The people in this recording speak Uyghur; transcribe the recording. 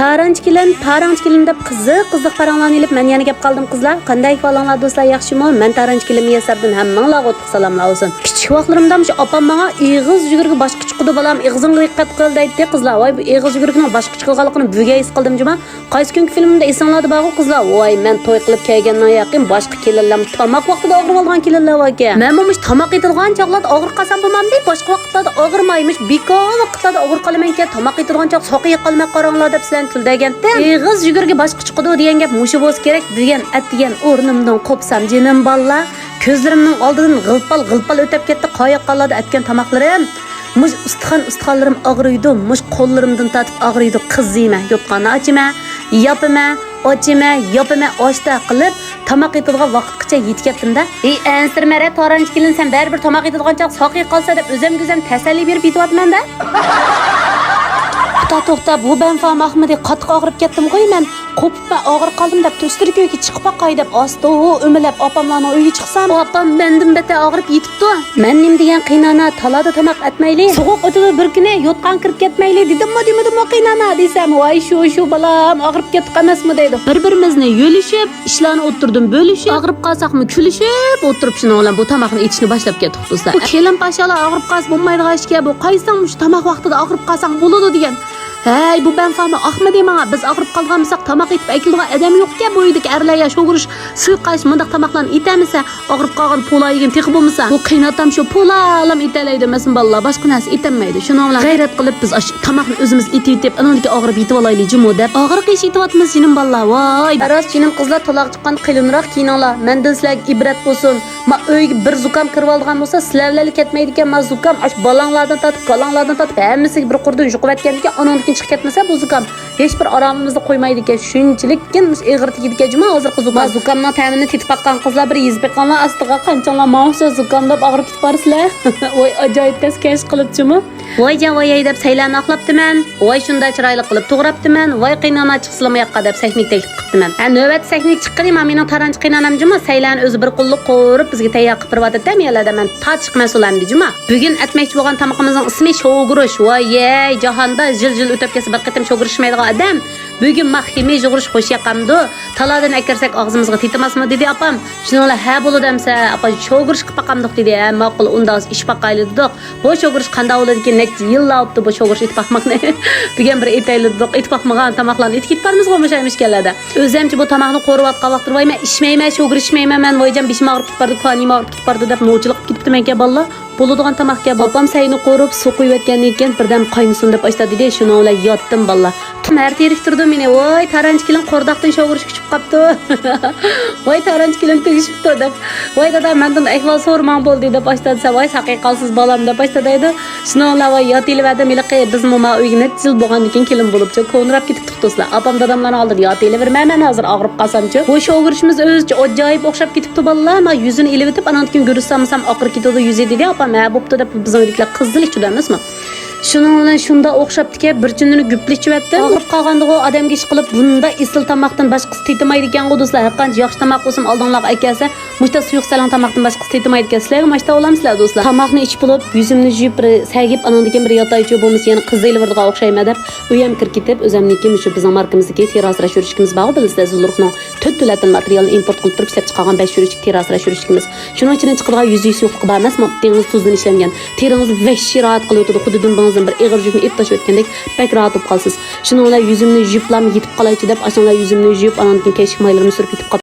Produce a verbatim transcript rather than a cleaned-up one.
تارانچى كېلىن، تارانچى كېلىن دەپ قىزىق قىزىق پاراڭلارنى ئېلىپ مەن يەنە كەپ قالدىم قىزلار. قانداق ئەھۋالىڭلار دوستلار، ياخشىمۇ؟ مەن تارانچى كېلىن مىيەسەردىن ھەممىڭلارغا ئوتلۇق سالاملار بولسۇن. كىچىك ۋاقىتلىرىمدا مۇشۇ ئاپام ماڭا ئېغىز يۈگۈرۈكى باشقا چىقىدۇ بالام، ئېغىزىڭغا دىققەت قىل دەيتتى قىزلار. ۋاي بۇ ئېغىز يۈگۈرۈكىنىڭ باشقا چىقىدىغانلىقىنى بۈگۈن ھېس قىلدىم جۇما. قايسى كۈنكى فىلىمدا ئېسىڭلاردا بارغۇ قىزلار؟ ۋاي مەن توي قىلىپ كەلگەندىن ياقىن باشقا كېلىنلەرمۇ تاماق ۋاقتىدا ئاغرىۋالىدىغان كېلىنلەر باركەن. مەنمۇ مۇشۇ تاماق ئېتىدىغان چاغلاردا ئاغرىپ قالسام بولمامدۇ؟ باشقا ۋاقىتلاردا ئاغرىماي، مۇشۇ بىكار ۋاقىتلاردا ئاغرىپ قالىمەنكەن، تاماق ئېتىدىغان چاغ ساقىيىپ قالماي قاراڭلار دەپ سىلەرنى تۈلدەگەنتىم. ئېغىز يۈگۈرۈكى باشقا چىقىدۇ دېگەن گەپ مۇشۇ بولسا كېرەك دېگەن ئەتىگەن ئورنۇمدىن قوپسام جېنىم بالىلار، كۆزلىرىمنىڭ ئالدىدىن غىلپال غىلپال ئۆتەپ كەتتى قاياققانلاردا ئەتكەن تاماقلىرىم. مۇشۇ ئۇستىخان ئۇستىخانلىرىم ئاغرىيدۇ، مۇشۇ قوللىرىمدىن تارتىپ ئاغرىيدۇ، قىزىيمەن، يوتقاننى ئاچىمەن، ياپىمەن، ئاچىمەن، ياپىمەن، ئاشتا قىلىپ تاماق ئېتىدىغان ۋاقىتقىچە يېتىپ كەتتىم-دە. ئى ئەنسىرىمە رەت تارانچى كېلىن، سەن بەرىبىر تاماق ئېتىدىغان چاغ ساقىيىپ قالسا دەپ ئۆزۈمگە ئۆزۈم تەسەللى بېرىپ يېتىۋاتىمەن-دە. توختا، توختا، بۇ بەنفامى ئاقمىدى، قاتتىق ئاغرىپ كەتتىمغۇ مەن. قوپۇپمەن، ئاغرىپ قالدىم دەپ تۈرۈستۈركۈنكى چىقىپ باقاي دەپ ئاستا ئۆمىلەپ ئاپاملارنىڭ ئۆيىگە چىقسام، ئاپام مەندىن بەتەر ئاغرىپ يېتىپتۇ. مەن نېمە دېگەن قېينانا، تالادا تاماق ئەتمەيلى، سوغۇق ئۆتىدۇ بىر كۈنى، يوتقان كىرىپ كەتمەيلى دېدىممۇ دېمىدىممۇ قېينانا دېسەم، ۋاي شۇ شۇ بالام، ئاغرىپ كەتتۇق ئەمەسمۇ دەيدۇ. بىر بىرىمىزنى يۆلىشىپ، ئىشلارنى ئوتتۇرىدىن بۆلۈشۈپ، ئاغرىپ قالساقمۇ كۈلۈشۈپ ئولتۇرۇپ شۇنىڭ بىلەن بۇ تاماقنى ئېتىشنى باشلاپ كەتتۇق دوستلار. بۇ كېلىن پاشالا ئاغرىپ قالسا بولمايدىغان ئىشكەن بۇ، قايسىڭ مۇشۇ تاماق ۋاقتىدا ئاغرىپ قالساڭ بولىدۇ دېگەن. ھەي، بۇ بەنفامى ئاقمىدى ماڭا؟ بىز ئاغرىپ قالغان بولساق تاماق ئېتىپ ئەكېلىدىغان ئادەم يوقكەن بۇ ئۆيدىكى ئەرلەر يا شوۋىگۈرۈچ، سۇيقاش مۇنداق تاماقلارنى ئېتەلمىسە، ئاغرىپ قالغان پولا يېگەن تېخى بولمىسا. بۇ قېيناتام شۇ پولالام ئېتەلەيدۇ ئەمەسمۇ بالىلار، باشقا نەرسە ئېتەلمەيدۇ. شۇنىڭ بىلەن غەيرەت قىلىپ بىز ئاشۇ تاماقنى ئۆزىمىز ئېتىۋېتىپ ئانىڭدىكى ئاغرىپ يېتىۋالايلى جۇمۇ دەپ ئاغرىق يېشى ئېتىۋاتىمىز جېنىم بالىلار. ۋاي. راست جېنىم قىزلار، تالاغا چىققان قېلىنراق كىيىنىڭلار، مەندىن سىلەرگە ئىبرەت بولسۇن. ما ئۆيگە بىر زۇكام كىرىۋالىدىغان بولسا، سىلەر بىلەنلا كەتمەيدىكەن. ما زۇكام ئاش بالاڭلاردىن تارتىپ، كالاڭلاردىن تارتىپ ھەممىسىگە بىر قۇردىن يۇقۇۋەتكەندىكىن، ئانىڭدىن كېيىن چىقىپ كەتمىسە بۇ زۇكام، ھېچبىر ئارامىمىزنى قويمايدىكەن. شۇنچىلىككىن مۇشۇ ئېغىر تېگىدىكەن جۇما ھازىرقى زۇكام. ما زۇكامنىڭ تەمىنى تېتىپ باققان قىزلار بىر يېزىپ بېقىڭلار ئاستىغا، قانچىڭلار ماڭا ئوخشاش زۇكام دەپ ئاغرىپ كېتىپ بارىسىلەر. ۋاي ئاجايىپ تەس كەش قىلىپچىمۇ. ۋاي جان ۋاي ھەي دەپ سەيلەننى ئاقلاپتىمەن. ۋاي شۇنداق چىرايلىق قىلىپ توغراپتىمەن. ۋاي قېينانا چىقسىلىمۇ ياققا دەپ سەھنىگە تەكلىپ قىپتىمەن. ھە، نۆۋەتتە سەھنىگە چىققىنى ما مېنىڭ تارانچى قېينانام جۇما سەيلەننى ئۆزى بىر قوللۇق قورۇپ بىزگە تەييار قىلىپ بېرىۋاتىدۇ دەم يەرلەردە مەن تارتىشقا مەسئۇل ئەمدى جۇما. بۈگۈن ئەتمەكچى بولغان تامىقىمىزنىڭ ئىسمى شوۋىگۈرۈچ. ۋاي يەي، جاھاندا يىل يىل ئۆتۈپ كەتسە بىر قېتىم شوۋىگۈرۈشمەيدىغان ئادەم. بۈگۈن ماخىمى شوۋىگۈرۈچ خوش ياقامدۇ؟ تالادىن ئەكىرسەك ئاغزىمىزغا تېتىماسمۇ دېدى ئاپام. شۇنىڭ بىلەن ھە بولىدۇ ئەمسە ئاپا شوۋىگۈرۈچ قىلىپ باقامدۇق دېدى. ھە ماقۇل ئۇنداق ئىش باقايلى دېدۇق. بۇ شوۋىگۈرۈچ قانداق بولىدىكىن، نەچچە يىللار بوپتۇ بۇ شوۋىگۈرۈچ ئېتىپ باقمىغىنى. بۈگۈن بىر ئېتەيلى دېدۇق، ئېتىپ باقمىغان تاماقلارنى ئېتىپ كېتىپ بارىمىزغۇ مۇشۇ ئەمىشكەنلەردە. ئۆزۈمچە بۇ تاماقنى قورۇۋاتقان ۋاقىتتا ۋاي مەن ئىچمەيمەن، شوۋىگۈرۈچ ئىچمەيمەن مەن، ۋايجان بېشىم ئاغرىپ كېتىپ بارىدۇ، كانىيىم ئاغرىپ كېتىپ بارىدۇ دەپ نوچىلىق قىلىپ كېتىپتىمەنكەن بالىلار. بولىدىغان تاماقكەن بۇ. ئاپام سەينى قورۇپ سۇ قۇيۇۋەتكەندىن كېيىن بىردەم قاينىسۇن دەپ ئاشتا دېدى، شۇنىڭ بىلەن ياتتىم بالىلار. تام ھەر تېرىكتۈرىدۇ مېنى، ۋاي تارانچى كېلىن قورداقتىن شوۋىگۈرۈچ كۈچۈپ قاپتۇ. ۋاي تارانچى كېلىن تېگىشىپتۇ دەپ. ۋاي دادا مەندىن ئەھۋال سورىماڭ بولدى دەپ ئاشتا دېسە، ۋاي ساقىي قالسىز بالام دەپ ئاشتا دەيدۇ. شۇنىڭ بىلەن ۋاي ياتىلىۋەردىم ھېلىقى بىزمۇ ما ئۆيگە نەچچە يىل بولغاندىن كېيىن كېلىن بولۇپچۇ كونىراپ كېتىپتۇق دوستلار. ئاپام داداملارنىڭ ئالدىدا ياتىلىۋېرىمەن مەن ھازىر ئاغرىپ قالسامچۇ. بۇ شوۋىگۈرۈچىمىز ئۆزىچە ئاجايىپ ئوخشاپ كېتىپتۇ بالىلار. ما يۈزىنى ئېلىۋېتىپ ئاناندىن كېيىن گۈرۈچ سالمىسام ئاقىرىپ كېتىدۇ يۈزى دېدى ئاپام. ھە بوپتۇ دەپ بىزنىڭ ئۆيدىكىلەر قىزىل ئىچىدۇ ئەمەسمۇ. شۇنىڭ بىلەن شۇنداق ئوخشاپتىكەن، بىر چۈنىنى گۈپلا ئىچىۋەتتىم. ئاغرىپ قالغاندىغۇ ئادەمگە ئىشقىلىپ بۇنداق ئېسىل تاماقتىن باشقىسى تېتىمايدىكەنغۇ دوستلار. ھەرقانچە ياخشى تاماق بولسىمۇ ئالدىڭلارغا ئەكەلسە، مۇشتا سۇيۇق سەلەڭ تاماقتىن باشقىسى تېتىمايدىكەن. سىلەرگە ماشتا بولامسىلەر دوستلار. تاماقنى ئىچىپ بولۇپ، يۈزۈمنى يۇيۇپ، بىر سەگىپ، ئانىڭدىن كېيىن بىر ياتايچۇ بولمىسا يەنە قىزىيلىۋېرىدىغان ئوخشايمەن دەپ، ئۆيەمگە كىرىپ كېتىپ، ئۆزەمنىڭكى مۇشۇ بىزنىڭ ماركىمىزدىكى تېرراسا رەش يۈرۈشكىمىز بارغۇ، بىلىسىلەر، زۇلۇرخنىڭ تۆت دۆلەتتىن ماتېرىيالنى ئىمپورت قىلىپ تۇرۇپ ئىشلەپ چىقارغان بەش يۈرۈشلۈك تېرراسا رەش يۈرۈشكىمىز. شۇنىڭ ئىچىدىن چىقىدىغان يۈزى سۇيۇقلۇقى بار ئەمەسمۇ؟ دېڭىز تۇزىدىن ئىشلەنگەن. تېرىڭىزنى ۋەھشىي راھەت قىلىۋېتىدۇ، خۇددى دۈمبىڭىزدىن بىر ئېغىر يۈكنى ئېلىپ تاشلىۋەتكەندەك بەك راھەت بولۇپ قالىسىز. شۇنىڭ بىلەن يۈزۈمنى يۇيۇپلام يېتىپ قالايچۇ دەپ، ئاشۇنىڭ بىلەن يۈزۈمنى يۇيۇپ، ئاناندىن كېيىن كەچلىك مايلىرىمنى سۈرۈپ يېتىپ قاپتۇ.